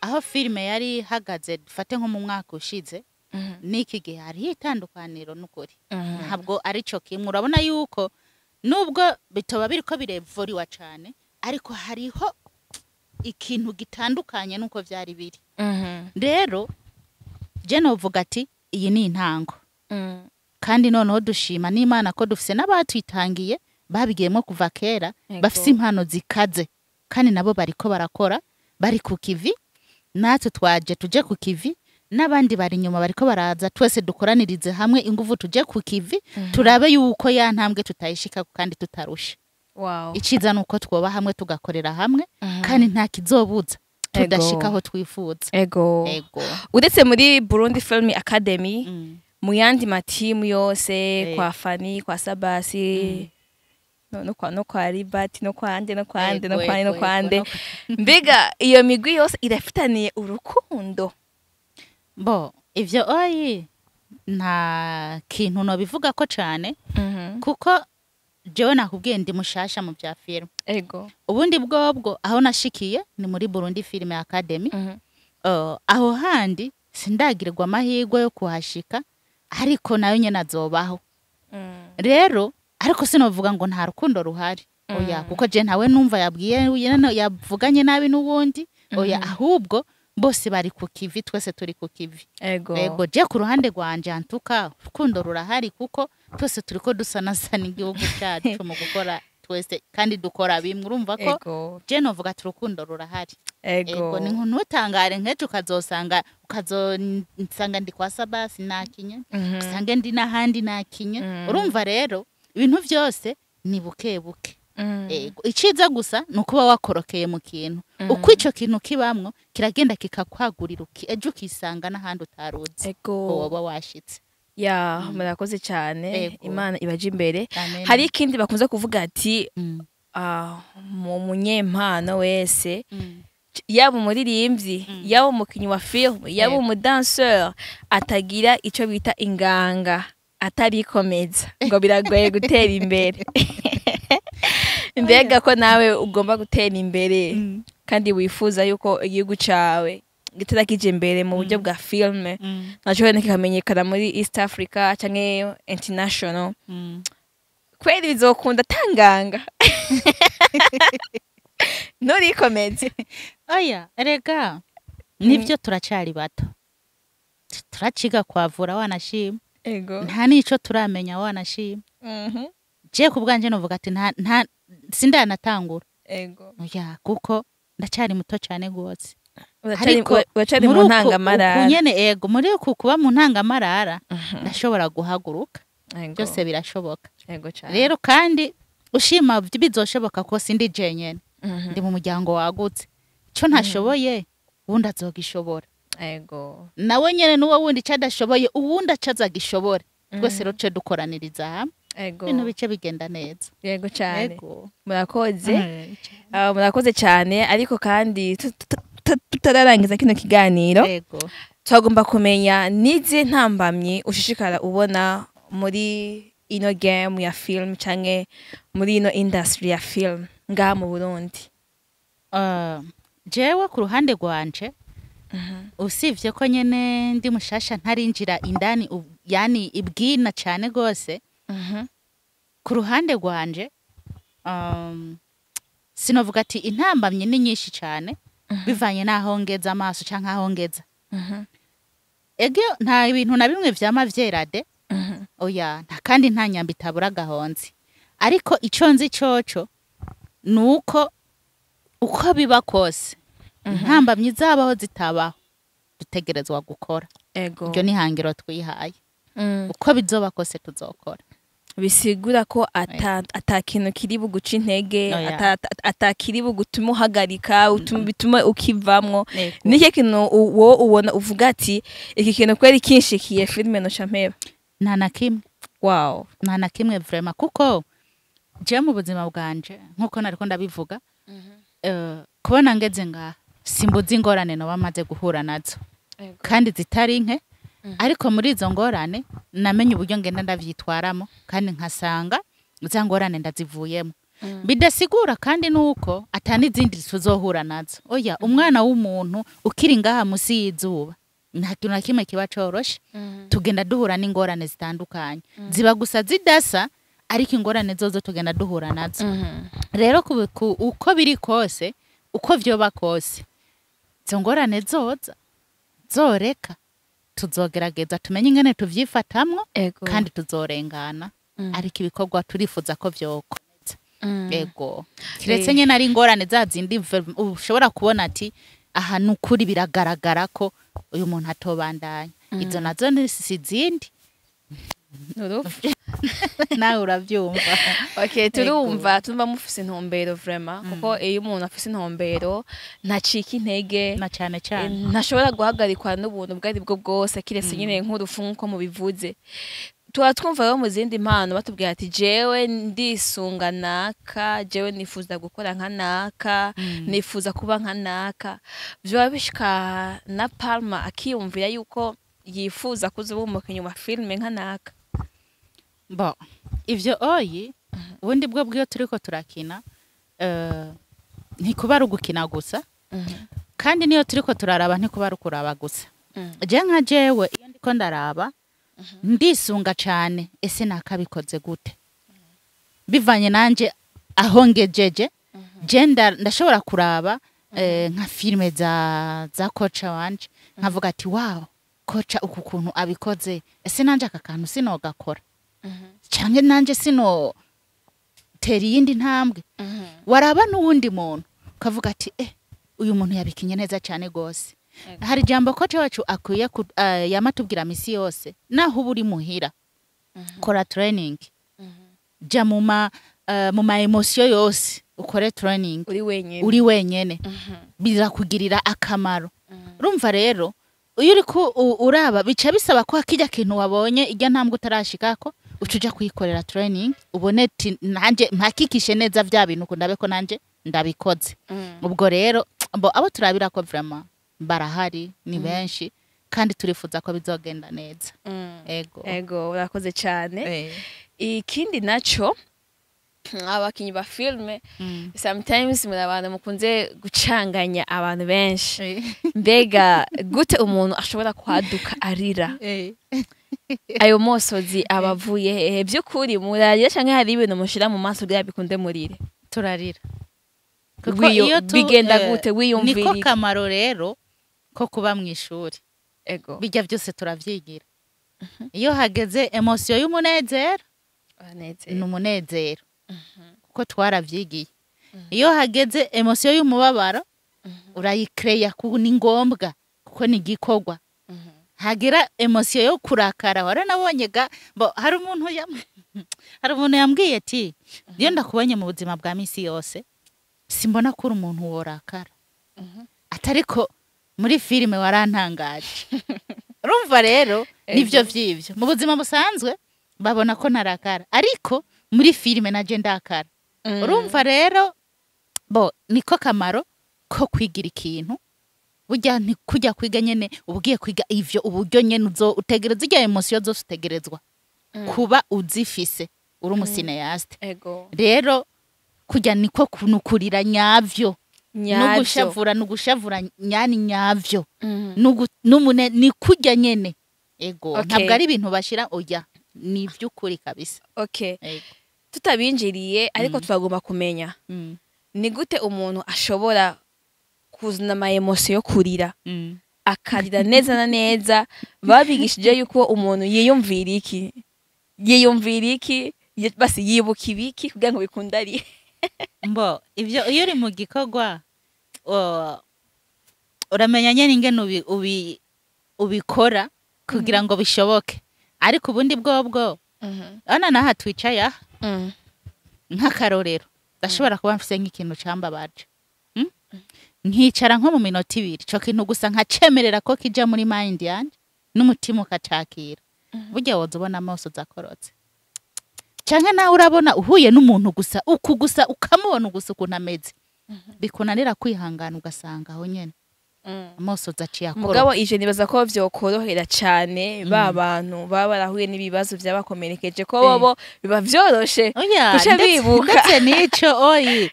aho filime yari ihagaze, dufate nko mu mwaka ushize n'iki gihe, hariho itandukaniro n'ukuri. Ntabwo ari cyo kimwe. Urabona yuko nubwo bitoba biriko birevoriwa cane, ariko hariho ikintu gitandukanye n'uko vyari biri. Rero je novuga ati iyi ni intango, kandi noneho dushima n'Imana ko dufise n'abatwitangiye babigiyemo kuva kera, bafise impano zikaze, kandi nabo bariko barakora, bari ku kivi. Natwe twaje tuje ku kivi, n'abandi bari inyuma bariko baraza. Twese dukoranirize hamwe inguvu, tuje ku kivi, turabe yuko ya ntambwe tutayishika kandi tutarusha. Iciza nuko twoba hamwe, tugakorera hamwe, kandi nta kizobuza tudashika aho twifuza. Ego. Uretse muri Burundi Film Academy, mu yandi matimu yose, kwa Fani, kwa Sabasi, no kwa Libati, no kwa ande, no kwa ande, no kwa no kwa ande, mbega iyo migwi yose irafitaniye urukundo? Bo ivyo oyi nta kintu nobivuga ko cane, kuko jewe nakubwiye ndi mushasha mu vya film. Ubundi bwobwo aho nashikiye ni muri Burundi Film Academy. Aho handi sindagirwa amahirwe yo kuhashika, ariko nayo nyene azobaho. Rero ariko sinovuga ngo nta rukundo ruhari, oya, kuko je ntawe numva yabwiye yavuganye nabi n'uwundi, oya, ahubwo bose bari ku kivi, twese turi ku kivi. Ego, je ku ruhande rwanje antuka urukundo rurahari, kuko twese turiko dusanasana igihugu cyacu mu gukora twese, kandi dukora bimwe, urumva ko je novuga ati urukundo rurahari. Ego, ni ntutangare nk'ejo ukazosanga ukazonsanga ndi kwa Sabasi nakinye, usange ndi n'ahandi nakinye. Urumva rero ibintu byose ni buke buke. Ego, iciza gusa ni ukuba wakorokeye mu kintu, uko ico kintu kibamwo kiragenda kikakwagurira, ejo ukisanga n'ahandi utaruzi woba washitse. Ya, murakoze cyane. Imana ibaje imbere. Amen. Hari ikindi bakunze kuvuga ati mu munyempano wese, yaba umuririmbyi, yaba umukinnyi wa film, yaba umudanseur, atagira icyo bita inganga, atarikomeza, ngo biragoye gutera imbere. Mbega ko nawe ugomba gutera imbere kandi wifuza yuko igihugu cawe gitera kije imbere mu buryo bwa filme, naco wenda kikamenyekana muri East Africa canke international, kweri bizokunda tanganga nturikomeze? Oya, erega nibyo, turacari bato, turaciga kwavura wanashima. Nta nico turamenya wanashima. Je ku bwanje novuga ati nta sindanatangura. Oya, kuko ndacari muto cane gose. Ariko Uracari mu muri uku ntangamarara. Uku nyene, ego, muri uku kuba mu ntangamarara ndashobora guhaguruka. Byose birashoboka. Ego cane. Rero kandi ushima bizoshoboka ko sindi jenyene, ndi mu muryango wagutse. Ico ntashoboye uwundi azogishobora, nawe nyene n'uwo wundi ico adashoboye uwundi aca azagishobora. Twese rero tuce dukoraniriza hamwe, ibintu bice bigenda neza. Yego cane. Ego. Murakoze. Murakoze cyane, ariko kandi tutararangiza kino kiganiro, twagomba kumenya nize ntambamyi ushishikara ubona muri ino game ya film canke muri ino industry ya film ngaha mu Burundi. Jewe ku ruhande rwanje, usivye ko nyene ndi mushasha, ntarinjira indani yani ibwina cane gose, ku ruhande rwanje sinovuga ati intambamyi ni nyinshi cane bivanye n'aho ngeza amaso canke aho ngeza. Ego, nta ibintu na bimwe vyama vyerade, oya, nta, kandi nta nyamba itabura agahonzi. Ariko ico nzi coco ni uko uko biba kose, intambamyi zabaho zitabaho, dutegerezwa gukora. Iryo ni ihangiro twihaye. Uko bizoba kose tuzokora. Bisigura ko ata kintu kiri buguca intege, Oya. ata kiri bugutuma uhagarika, bituma ukivamwo. Ego. Niki kintu wowe ubona uvuga ati iki kintu kweri kinshikiye, filime noca mpeba? Nta na kimwe. Nta na kimwe vraiment, kuko je mu buzima bwanje, nkuko nariko ndabivuga, kubona ngeze ngaha simbuze ingorane noba maze guhura nazo, kandi zitari nke. Ariko muri izo ngorane namenye uburyo ngenda ndavyitwaramo, kandi nkasanga za ngorane ndazivuyemo. Bidasigura kandi nuko ata n'izindi tuzohura nazo, oya. Umwana w'umuntu ukiri ngaha musi y'izuba, nta kintu na kimwe kiba coroshe. Tugenda duhura n'ingorane zitandukanye, ziba gusa zidasa, ariko ingorane zozo tugenda duhura nazo. Rero uko biri kose, uko vyoba kose, izo ngorane zoza zoreka, tuzogerageza tumenye ingene tuvyifatamwo, kandi tuzorengana. Ariko ibikorwa turifuza ko vyokomeza. Ego, kiretse nyene ari ingorane za zindi ushobora kubona ati aha ni ukuri biragaragara ko uyu muntu atobandanya, izo nazo ni si izindi. Urupfu. Nawe uravyumva. Okay, turumva mufise intumbero vraiment, kuko iyo umuntu afise intumbero ntacika intege. Na cane cane. Ntashobora guhagarikwa n'ubuntu ubwo ari bwo bwose, kiretse nyine nk'urupfu nk'uko mubivuze. Tuba twumva rero mu zindi mpano batubwira ati jewe ndisunga naka, jewe nifuza gukora nka naka, nifuza kuba nka naka. Vyoba bishika na Palma akiyumvira yuko yifuza kuzoba umukinyi wa filime nka naka? Bo, ivyo oyi, ubundi bwo bw'iyo turiko turakina, ntikuba ari ugukina gusa. Kandi niyo turiko turaraba, ntikuba ari ukuraba gusa. Je nka jewe, iyo ndiko ndaraba ndisunga cane: ese nakabikoze gute? Bivanye nanje aho ngejeje, je ndashobora kuraba nka filime za coach wanje, nkavuga ati: "Wow, coach uku kuntu abikoze, ese nanje aka kantu sinogakora, canke nanje sino tera iyindi ntambwe?" Waraba n'uwundi muntu ukavuga ati: "Eh, uyu muntu yabikinye neza cyane gose." Hari ijambo coach wacu akwiye yamatubwira misi yose: naho uba uri muhira, kora training, ja mu ma émotion yose, ukore training uri wenyine. Uri wenyene, birakugirira akamaro. Urumva rero, iyo uri uraba, bica bisaba ko kirya kintu wabonye, irya ntambwe utarashikako, uca uja kuyikorera training, ubone ati nanjye mpakikishe neza vya bintu, ko ndabe ko nanje ndabikoze. Ubwo rero bo abo turabira ko vraiment barahari, ni benshi, kandi turifuza ko bizogenda neza. Ego. Ego, urakoze cyane. Ikindi naco, abakinyi ba filme, sometimes muri abantu mukunze gucanganya abantu benshi. Mbega gute umuntu ashobora kwaduka arira? Ayo mosozi aba avuye hehe? By'ukuri murarira canke hari ibintu mushira mu maso kugira bikunde murire? Turarira. Kuko iyo Bigenda gute? Wiyumvira Niko iki? kamaro rero ko kuba mu ishuri. Bijya byose turavyigira. Iyo hageze émotion y'umunezero, ni umunezero kuko twaravyigiye. Iyo hageze émotion y'umubabaro, urayikereya kuko ni ngombwa, kuko ni igikorwa. Hagira émotion yo kurakara, waranabonye ga bo hari umuntu yambwiye ati: "Iyo ndakubonye mu buzima bwa misi yose, simbona ko uri umuntu worakara, atariko muri filime warantangaje." Urumva rero, nivyo vy'ivyo mu buzima busanzwe babona ko ntarakara, ariko muri filime naje ndakara. Urumva rero, bo niko kamaro ko kwigira ikintu. Burya ntikujya kwiga nyene, uba ugiye kwiga ivyo uburyo nyene uzo utegereza irya émotion zose, utegerezwa kuba uzifise uri umu cinéaste. Rero kujya niko kunukurira nyavyo. Nyavyo. Nugushavura, nugushavura nyani nyavyo. N'umune ni kurya nyene. Ego. Ntabwo ari ibintu bashira, oya, ni ivy'ukuri kabisa. Ego. Tutabinjiriye, ariko turagomba kumenya ni gute umuntu ashobora kuzana ama émotion yo kurira, akarira neza na neza. Babigishije yuko umuntu yiyumvira iki, basi yibuka ibiki kugira ngo bikunde arire? Mbo ivyo, iyo uri mu gikorwa, uramenya nyene ingene ubikora kugira ngo bishoboke. Ariko ubundi bwobwo, ana naha twicaye aha, nk'akarorero, ndashobora kuba mfise nk'ikintu cambabaje, Nkicara nko mu minota 2, ico kintu gusa nkacemerera ko kija muri mind yanje n'umutima ukacakira, burya woza ubona amaso zakorotse. Canke nawe urabona uhuye n'umuntu gusa, uku gusa ukamubona gusa ukuntu ameze, bikunanira kwihangana, ugasanga aho nyene amaso zaciye akoroka. Mugabo ivyo nibaza ko vyokorohera cane ba bantu baba barahuye n'ibibazo vyabakomerekeje, ko bobo biba vyoroshe Oya, guca bibuka. Ndetse n'ico oyi,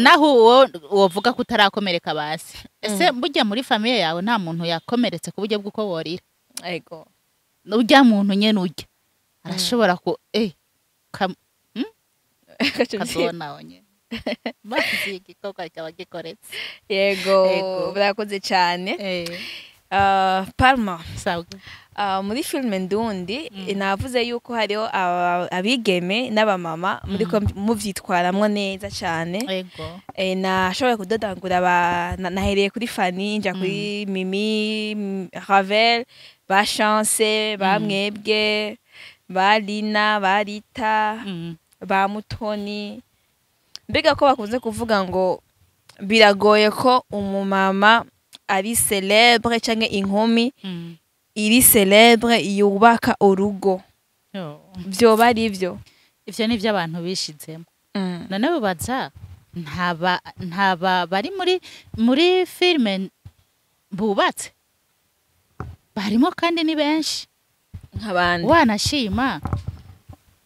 naho uwo wovuga ko utarakomereka, basi ese burya muri famille yawe nta muntu yakomeretse ku buryo bw'uko worira? Urya muntu nyene urya arashobora ku kazona aho nyene maze igikorwa kikaba gikoretse. Yego. Ego. Burakoze cyane. Palma, Sawa. Muri filime Ndundi navuze yuko hariho abigeme n'abamama muriko muvyitwaramwo neza cyane. Nashoboye kudodangura nahereye kuri Fanny, nja kuri Mimi, Ravel, ba Chance, ba mwebwe, ba Lina, ba Rita, ba Mutoni. Mbega ko bakunze kuvuga ngo biragoye ko umumama ari célèbre canke inkumi iri célèbre yubaka urugo, Yo. vyoba ari vyo? Ivyo ni ivyo abantu bishizemo. None bubaza ntaba bari muri filime bubatse barimo, kandi ni benshi. Nk'abandi? Wanashima,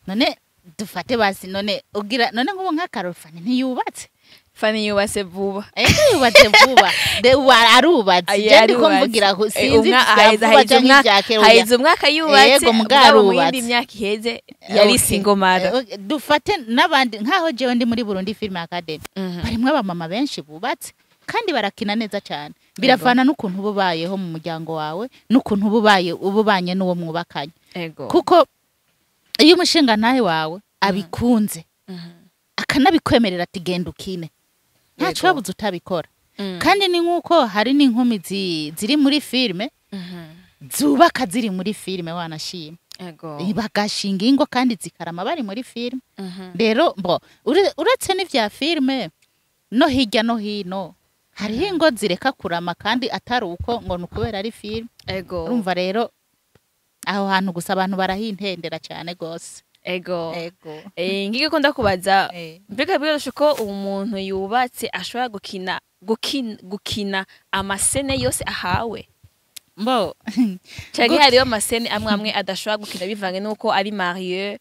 none dufate basi, none ugira none nk'ubu nk'akarorero, Fanny ntiyubatse? Fanny yubatse vuba. Ego, yubatse vuba. Arubatse. Aye, Je ndiko arubatse. mvugira ko sinzi vya haheze vuba canke ivya kera, oya. Haheze umwaka yubatse. Yego, mugabo Mugabo mu yindi arubatse. myaka iheze yari single mother. Okay. Dufate n'abandi, nkaho jewe ndi muri Burundi Film Academy, barimwo abamama benshi bubatse kandi barakina neza cyane. Biravana n'ukuntu uba ubayeho mu muryango wawe, n'ukuntu uba ubaye, uba ubanye n'uwo mwubakanye. Kuko iyo umushinga ntahe wawe abikunze, akanabikwemerera ati genda ukine, ntaco wabuze utabikora. Kandi ni nk'uko hari n'inkumi ziri muri filime zubaka ziri muri filime, wanashima, bagashinga ingo kandi zikarama bari muri filime. Rero mbo uretse n'ivya filime, no hirya no hino hariho ingo zireka kurama kandi atari uko ngo ni ukubera ari filime. Urumva rero aho hantu gusa abantu barahintendera cyane gose. Ego. Ngige ko ndakubaza, mbega biroroshe ko umuntu yubatse ashobora gukina ama scènes yose ahawe, Mbo canke hariho ama scènes amwe amwe adashobora gukina bivanye n'uko ari marié,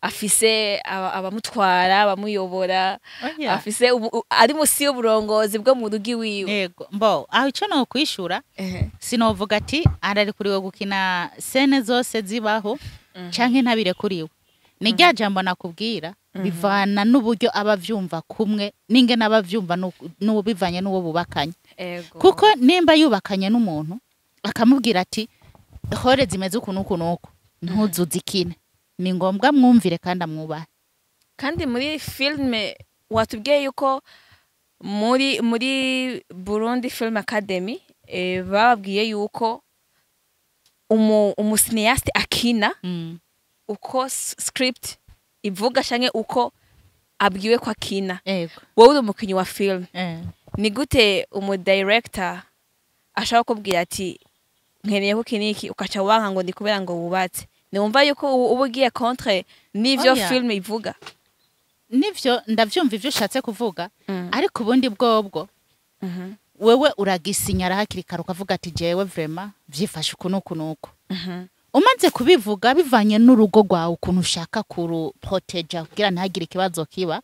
afise abamutwara, abamuyobora, Oya. afise ari musi y'uburongozi bwo mu rugo iwiwe? Ego, mbo aho ico nokwishura, sinovuga ati ararekuriwe gukina scène zose zibaho canke ntabirekuriwe. Ni rya jambo nakubwira, bivana n'uburyo aba avyumva kumwe n'ingene aba avyumva n'uwo bivanye n'uwo bubakanye. Kuko nimba yubakanye n'umuntu akamubwira ati rôle zimeze uku n'uku n'uku ntuzuzikine, ni ngombwa mwumvire kandi amwubahe. Kandi muri filme watubwiye yuko muri Burundi Film Academy bababwiye yuko umu cinéaste akina uko script ivuga canke uko abwiwe ko akina. Wowe uri umukinyi wa film, ni gute umu director ashaka kubwira ati nkeneye ko iki niki, ukaca wanka ngo ndi kubera ngo wubatse? Niwumva yuko uba ugiye contre n'ivyo Oya. film ivuga? Nivyo, ndavyumva ivyo ushatse kuvuga, ariko ubundi bwobwo wewe uragisinyara hakiri kare, ukavuga ati jewe vraiment vyifashe uku n'uku n'uku. Umaze kubivuga, bivanye n'urugo rwawe ukuntu ushaka kuruproteja kugira ntihagire ikibazo kiba,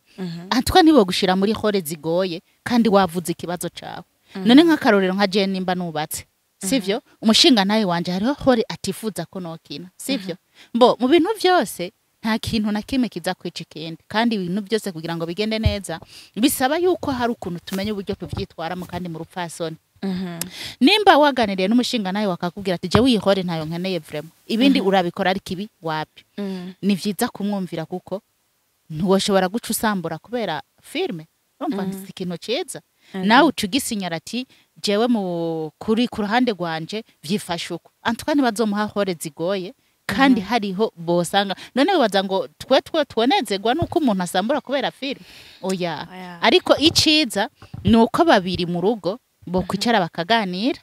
antwa ntibogushira muri rôle zigoye kandi wavuze ikibazo cawe. None nk'akarorero, nka jewe nimba nubatse, sivyo, umushinga nawe wanje hariho rôle atifuza ko nokina, sivyo? Mbo mu bintu vyose nta kintu na kimwe kiza kwica ikindi, kandi ibintu byose kugira ngo bigende neza bisaba yuko hari ukuntu tumenya uburyo tuvyitwaramo kandi mu rupfasoni. Nimba waganiriye n'umushinga nawe wakakubwira ati jewe iyi rôle ntayo nkeneye vraiment, ibindi urabikora ariko ibi wapi, ni vyiza kumwumvira, kuko ntiwoshobora guca usambura kubera filme. Urumva si ikintu ciza. Nawe uca ugisinyara ati jewe mu kuri ku ruhande rwanje vyifashe uko. Antoine bazomuha rôle zigoye kandi hariho bosanga. None wibaza ngo twe twonezerwa nuko umuntu asambura kubera filme? Oya. Oya. Ariko iciza ni uko babiri mu rugo bokwicara bakaganira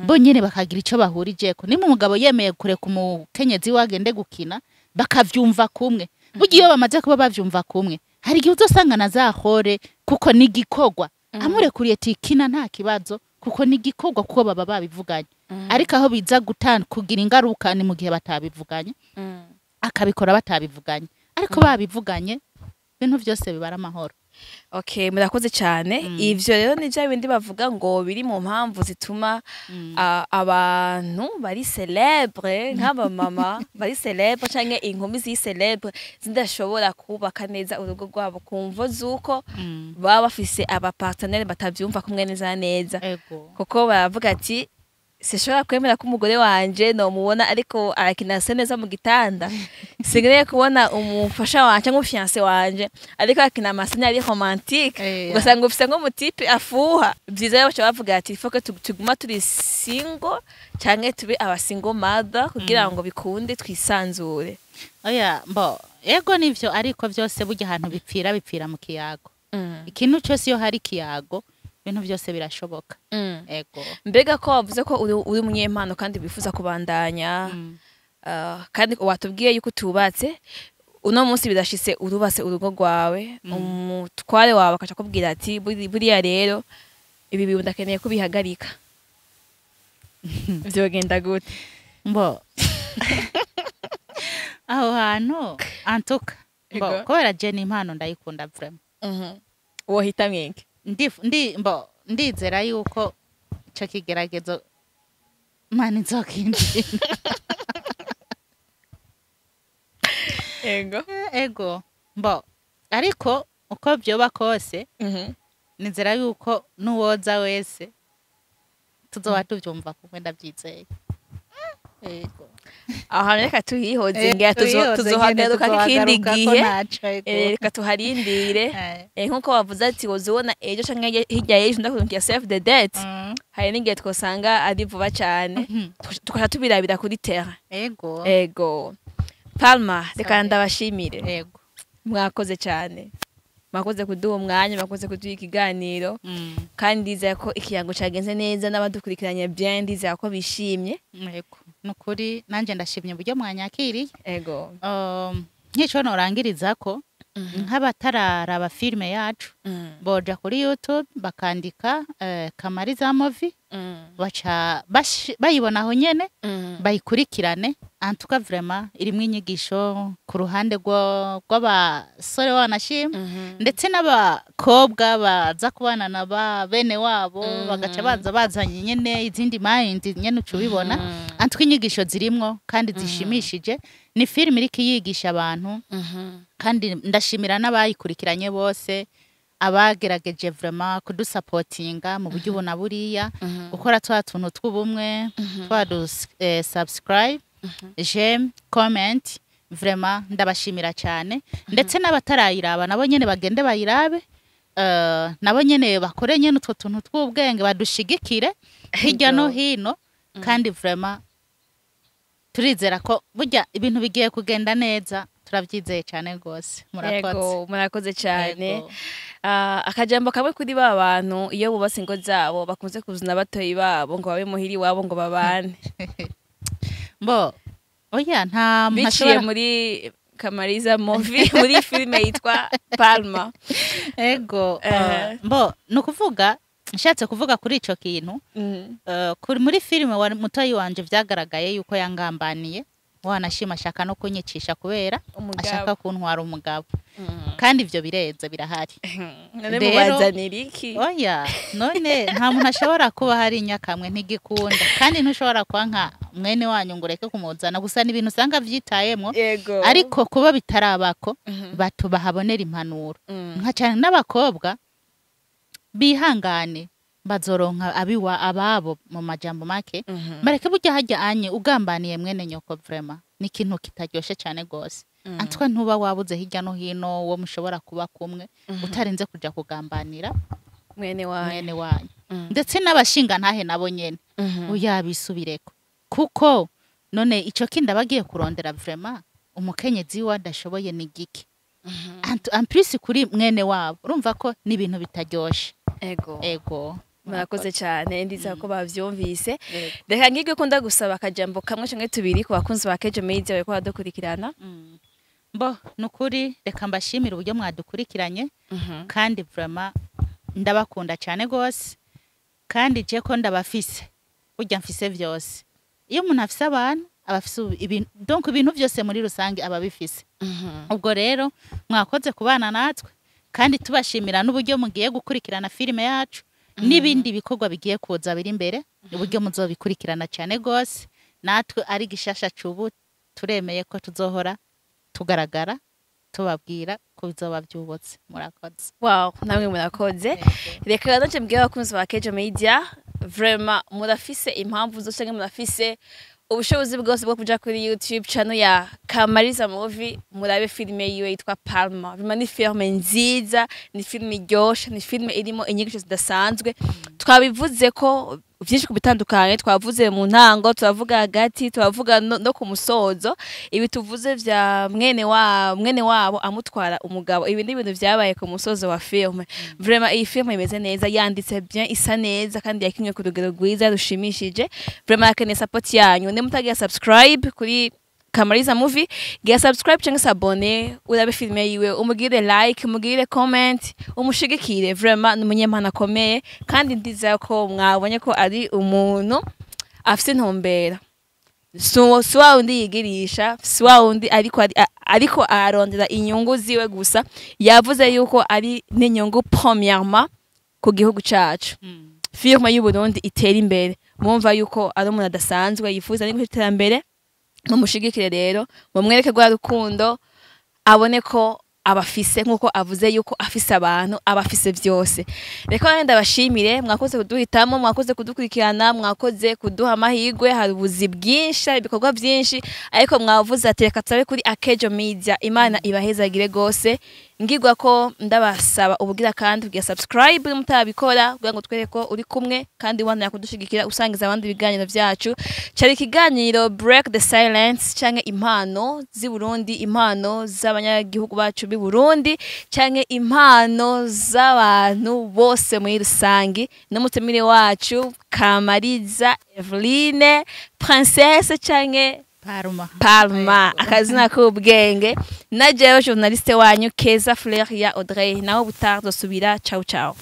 bonyene, bakagira ico bahurijeko. Nimba umugabo yemeye kureka umukenyezi we agende gukina, bakavyumva kumwe, burya iyo bamaze kuba bavyumva kumwe, hari igihe uzosanga na za rôle, kuko ni igikorwa, amurekuriye tikina nta kibazo, kuko ni igikorwa, kuko baba babivuganye. Ariko aho biza kugira ingaruka ni mu gihe batabivuganye, akabikora batabivuganye. Ariko babivuganye, ibintu byose bibara amahoro. Okay, murakoze cyane. Ivyo rero ni bya bindi bavuga ngo biri mu mpamvu zituma abantu bari célèbre, nk'abamama bari célèbre canke inkumi ziri célèbre, zidashobora kubaka neza urugo rwabo ku mvo z'uko baba bafise aba partenaire batavyumva kumwe neza na neza. Kuko baravuga ati sinshobora kwemera ko umugore wanje nomubona ariko arakina se neza mu gitanda, sinkeneye kubona umufasha wanje cyangwa umu fiancé wanje ariko arakina ama scènes ari romantique, ugasanga ufise nk'umu type afuha. Vyiza rero baca bavuga ati faut que tuguma turi single canke tube aba single mother kugira ngo bikunde twisanzure. Oya, mbo ego nivyo, ariko vyose burya ahantu bipfira, bipfira mu kiyago. Ikintu cyose iyo hari ikiyago, ibintu byose birashoboka. Ego. Mbega ko wavuze ko uri umunyempano kandi wifuza kubandanya, kandi watubwiye yuko utubatse, uno munsi bidashitse urubatse urugo rwawe, umutware wawe akaca akubwira ati buriya rero ibi bintu ndakeneye ko bihagarika, vyogenda gute? Mbo aho hantu antuka mbo, kubera je ni impano ndayikunda vraiment. Wohita mwenge. Ndi ndizera yuko ico kigeragezo Imana izokindinda. Ego. Ego, mbo ariko uko vyoba kose, nizera yuko n'uwoza wese tuzoba tuvyumva kumwe, ndavyizeye. Ego. Aho hantu reka tuhihoze, ngira tuzohagaruka ikindi gihe. Reka tuharindire. Nkuko wavuze ati woza ubona ejo canke hirya y'ejo ndakurungiye save the date, hari n'igihe twosanga ari vuba cane, tukaca tubirabira kuri terrain. Ego. Ego, Palma, reka Sabe. ndabashimire. Ego. Mwakoze cyane, mwakoze kuduha umwanya, mwakoze kuduha ikiganiro, kandi ndizera ko ikirango cagenze neza n'abadukurikiranye bien, ndizera ko bishimye. Ego, nukuri nanje ndashimye uburyo mwanyakiriye. Ego. Nk'ico norangirizako, nk'abatararaba filime yacu, boja kuri YouTube bakandika Kamariza Movie, baca bayibona aho nyene, bayikurikirane. En tout cas, vraiment irimwo inyigisho ku ruhande rw'abasore wanashima, ndetse n'abakobwa baza kubana na ba bene wabo, bagaca baza bazanye nyene izindi mind nyene, uca ubibona. En tout cas, inyigisho zirimwo kandi zishimishije. Ni filime iriko yigisha abantu, kandi ndashimira n'abayikurikiranye bose, abagerageje vraiment kudusapotinga mu buryo ubona buriya, gukora twa tuntu tw'ubumwe, twa du subscribe, j'aime, comment. Vraiment ndabashimira cyane, ndetse n'abatarayiraba nabo nyene bagende bayirabe, nabo nyene bakore nyene utwo tuntu tw'ubwenge, badushigikire hirya no hino. Kandi vraiment turizera ko burya ibintu bigiye kugenda neza, turabyizeye cyane rwose. Murakoze. Yego, murakoze cyane. Yego. Ah, akajambo kamwe kuri ba bantu iyo bubatse ingo zabo bakunze kuzana batoyi babo ngo babe muhiri iwabo ngo babane. Mbo oya, nta muntu Biciye ashobora muri Kamariza Movie, muri filime yitwa Palma. Ego. Mbo ni ukuvuga, nshatse kuvuga kuri ico kintu, kuri muri filime wa mutoyi wanje vyagaragaye yuko yangambaniye, wanashima ashaka no kunyicisha kubera Umugabo. ashaka kuntwara umugabo. Kandi ivyo bireze birahari. None Rero- mubazanira iki? Oya, none nta muntu ashobora kuba hari inyakamwe, ntigikunda, kandi ntushobora kuba nka mwene wanyu ngo ureke kumuzana. Gusa ni ibintu usanga vyitayemwo, ariko kuba bitarabako, batu bahabonera impanuro, nka cyane n'abakobwa bihangane, bazoronka abiwa ababo. Mu majambo make, bareke burya hajya anye ugambaniye mwene nyoko, vraiment ni ikintu kitaryoshe cyane gose. Antwa ntuba wabuze hirya no hino uwo mushobora kuba kumwe, utarinze kuja kugambanira mwene wanyu. Mwene wanyu. Ndetse n'abashinga ntahe nabo nyene, oya, bisubireko, kuko none ico kindi abagiye kurondera vraiment umukenyezi we adashoboye ni giki? En plus kuri mwene wabo, urumva ko ni ibintu bitaryoshe. Ego. Ego. Murakoze cyane, ndizera ko bavyumvise. Yego. Reka ngirwe ko ndagusaba akajambo kamwe canke tubiri ku bakunzi ba Kejo Media bariko baradukurikirana. Mbo nukuri reka mbashimire uburyo mwadukurikiranye, kandi vraiment ndabakunda cyane gose. Kandi je ko ndabafise, burya mfise vyose. Iyo umuntu afise abantu, aba afise ibintu, donc ibintu vyose muri rusange aba abifise. Ubwo rero mwakoze kubana natwe, kandi tubashimira n'uburyo mugiye gukurikirana filime yacu n'ibindi bikorwa bigiye kuza biri imbere, uburyo muzobikurikirana cyane gose. Natwe ari gishasha cubu, turemeye ko tuzohora tugaragara tubabwira ko bizoba byubatse. Murakoze. Wow, namwe murakoze. Reka rero nce mbwira abakunzi ba Kejo Media, vraiment murafise impamvu zose canke murafise ubushobozi bwose bwo kuja kuri YouTube channel ya Kamariza Movie, murabe filime yiwe yitwa Palma. Vraiment ni filme nziza, ni filme iryoshe, ni filme irimo inyigisho zidasanzwe. Twabivuze ko vyinshi ku bitandukanye, twavuze mu ntango, turavuga hagati, turavuga no ku musozo. Ibi tuvuze vya mwene wa mwene wabo amutwara umugabo, ibi ni ibintu vyabaye ku musozo wa filme. Vraiment iyi filme imeze neza, yanditse bien, isa neza, kandi yakinwe ku rugero rwiza rushimishije. Vraiment akeneye support yanyu. Ne mutagira subscribe kuri Kamariza Movie, gira subscribe cyangwa s'abonner, urabe filme yiwe, umugire like, umugire comment, umushigikire. Vraiment ni umunyempano akomeye, kandi ndizera ko mwabonye ko ari umuntu afise intumbero, si wa wundi yigirisha, si wa wundi ariko arondera inyungu ziwe gusa. Yavuze yuko ari n'inyungu premièrement. ku gihugu cacu, filime y'u Burundi itera imbere. Mumva yuko ari umuntu adasanzwe yifuza n'iguha iterambere. Mumushigikire rero, mumwereke rwa rukundo, abone ko abafise, nk'uko avuze yuko afise abantu, abafise byose. Reka wenda ndabashimire, mwakoze kuduhitamo, mwakoze kudukurikirana, mwakoze kuduha amahirwe. Hari ubuzi bwinshi, hari ibikorwa byinshi, ariko mwavuze ati reka turabe kuri Akejo Media. Imana ibahezagire gose. Ngirwa ko ndabasaba ubugira kandi kugira subscribe mutabikora, kugira ngo twereke ko uri kumwe, kandi wanira kudushigikira usangiza abandi ibiganiro byacu. Cari ikiganiro Break the Silence, canke impano z'i Burundi, impano z'abanyagihugu bacu b'i Burundi, canke impano z'abantu bose muri rusangi, n'umutumire wacu Kamariza Eveline Princesse canke Parma. Palma, akazina k'ubwenge, na jewe journaliste wanyu Keza Fleur ya Audrey. Naho butaha, dusubira. Ciao ciao.